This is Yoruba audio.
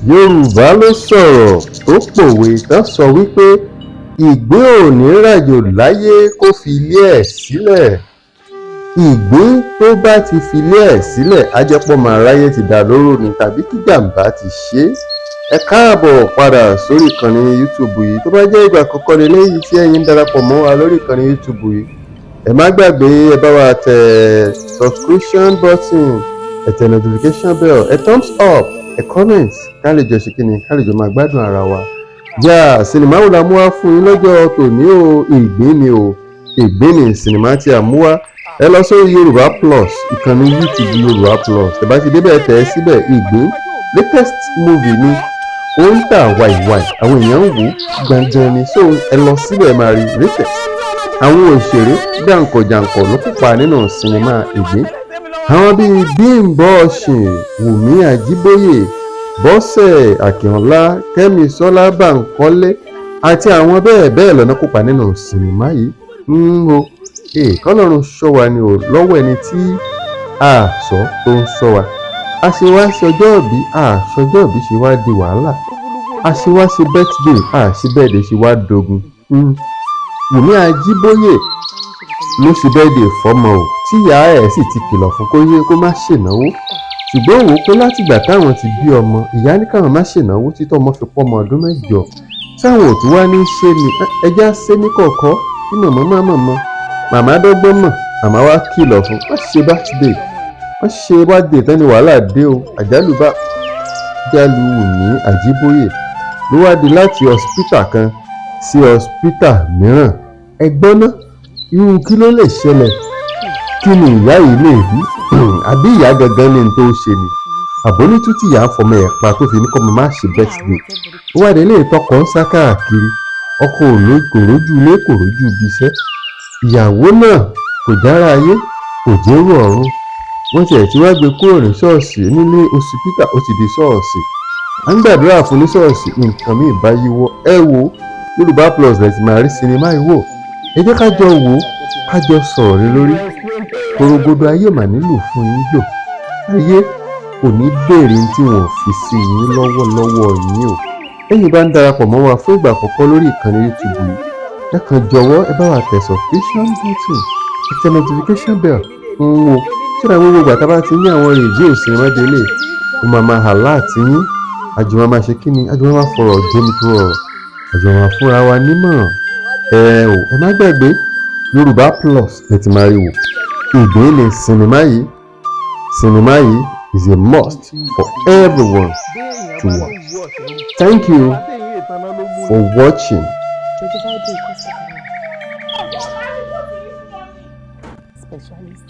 Yorùbá ló sọ̀rọ̀ tó pòwe tán sọ wípé ìgbín ò ní ràjò láyé kó fi ilé ẹ̀ sílẹ̀. Ìgbín tó bá ti filé ẹ̀ sílẹ̀, á jẹ́ pọ́mọ aráyé ti dá lóró ni tàbí kí jàǹbá ti ṣe é. Ẹ káàbọ̀ padà sórí ìkànnì YouTube yìí. Tó bá jẹ́ ìgbà àkọ́kọ́ leléyìí tí ẹ̀yin ń darapọ̀ mọ́ wa lórí ìkànnì YouTube yìí, ẹ má gbàgbé, ẹ bá wa tẹ subscription button, ẹ tẹ notification bell, ẹ thumbs up, ẹ comment, ká lè jọ ṣe kíni, ká lè jọ máa gbádùn ara wa. Yá, sinimá wo la mú wá fún yín lọ́jọ́ tòní o? Ìgbín ni o. Ìgbín ni sinimá tí a mú wá. Ẹ lọ sórí Yorùbá Plus, ìkànnì YouTube Yorùbá Plus. Ẹ bá ti débẹ̀, tẹ̀ ẹ́ síbẹ̀. Ìgbín latest movie ni, ó ń tà wàìwàì, àwọn èèyàn ń wò ó gangan ni. So ẹ lọ síbẹ̀, máa rí latest. Àwọn òṣèré jàǹkànjàǹkàn ló kópa nínú sinimá Ìgbín, àwọn bíi Bímbọ́ Oshin, Wùmí Àjíbóyè, Bọ́sẹ̀ Akínọlá, Kẹ́misọ́lá Bánkọ́lé àti àwọn bẹ́ẹ̀ bẹ́ẹ̀ lọ́nà kópa nínú sinimá yìí. Ń wo kọ́lọ́run ṣọ́ wa ni ò lọ́wọ́ ẹni tí a sọ tó ń sọ wa. A ṣe wá ṣọjọ́ ìbí, a ṣọjọ́ ìbí ṣe wá di wàhálà. A ṣe wá ṣe birthday, a ṣe birthday ṣe wá dogun. Wùmí Àjíbóyè ló ṣe birthday fọ́mọ o, tíyàá ẹ̀ sì ti kìlọ̀ fún kó yé kó má ṣènáwó, ṣùgbọ́n òun pé látìgbà táwọn ti bí ọmọ, ìyá ní káwọn má ṣènáwó títọ́ ọmọ fi pọ́mọ ọdún 8, táwọn ò tún wá ní ṣe ni ẹjá ṣe ní kọ̀ọ̀kọ́ kí mọ̀mọ́ má mọ̀mọ́. Màmá dọ́gbọ́n mọ̀, màmá wá kìlọ̀ fún wọ́n ṣe birthday, wọ́n ṣe birthday tán ni wàhálà dé o. Àjálù bá jálù Wùmí Àjíbóyè, ló wá di láti hospital kan sí hospital mìíràn. Ẹ gbọ́ ná, irú kí ló lè ṣẹlẹ̀? Kí ni ìyá yìí lè rí? Àbí ìyá gangan ní n tó ṣe ni àbónítú tí ìyá ń fọmọ ẹ̀ pa tó fi ní kọ́mọ má ṣe birthday? Ó wá dé ilé ìtọ́kọ̀ ń sá káàkiri, ọkọ kò rójú ilé, kò rójú ibi iṣẹ́, ìyàwó náà kò jára ayé, kò jérò ọ̀run. Wọ́n tiẹ̀ ti wá gbé kúrò ní ṣọ́ọ̀ṣì nílé hospital, ó ti di ṣọ́ọ̀ṣì, à ń gbàdúrà fún ní ṣọ́ọ̀ṣì. Nǹkan míì bá yíwọ́. Ẹ wo Yorùbá Plus lẹ ti máa rí sinimá yìí wò. Ẹ jẹ́ ká jọ wò ó, ká jọ sọ̀rọ̀ lé lórí. Korogodo ayé mà nílò fún yín jò, ayé kò ní béèrè tí wọn ò fi sí yín lọ́wọ́ lọ́wọ́ yín o. Ẹ̀yin bá ń darapọ̀ mọ́ wa fún ìgbà àkọ́kọ́ lórí ìkànnì YouTube yìí, ẹ kàn jọ̀wọ́, ẹ bá wa tẹ subscription button, ẹ tẹ notification bell ń wo sódà gbogbo ìgbà tá a bá ti ní àwọn review sinimá délé, ó máa máa alert yín. Àjùmọ̀ máa ṣe kíni, àjùmọ̀ máa fọ̀rọ̀ jómi tó ọ̀rọ̀, àjùmọ̀ máa fúnra wa nímọ̀ràn. Ẹ ò ẹ má gbàgbé, Yorùbá Plus lẹ ti máa rí wò. Ìgbín ni sinimá yìí. Sinimá yìí is a must for everyone to watch. Thank you for watching. Jọjọ vibrate cost of specialist.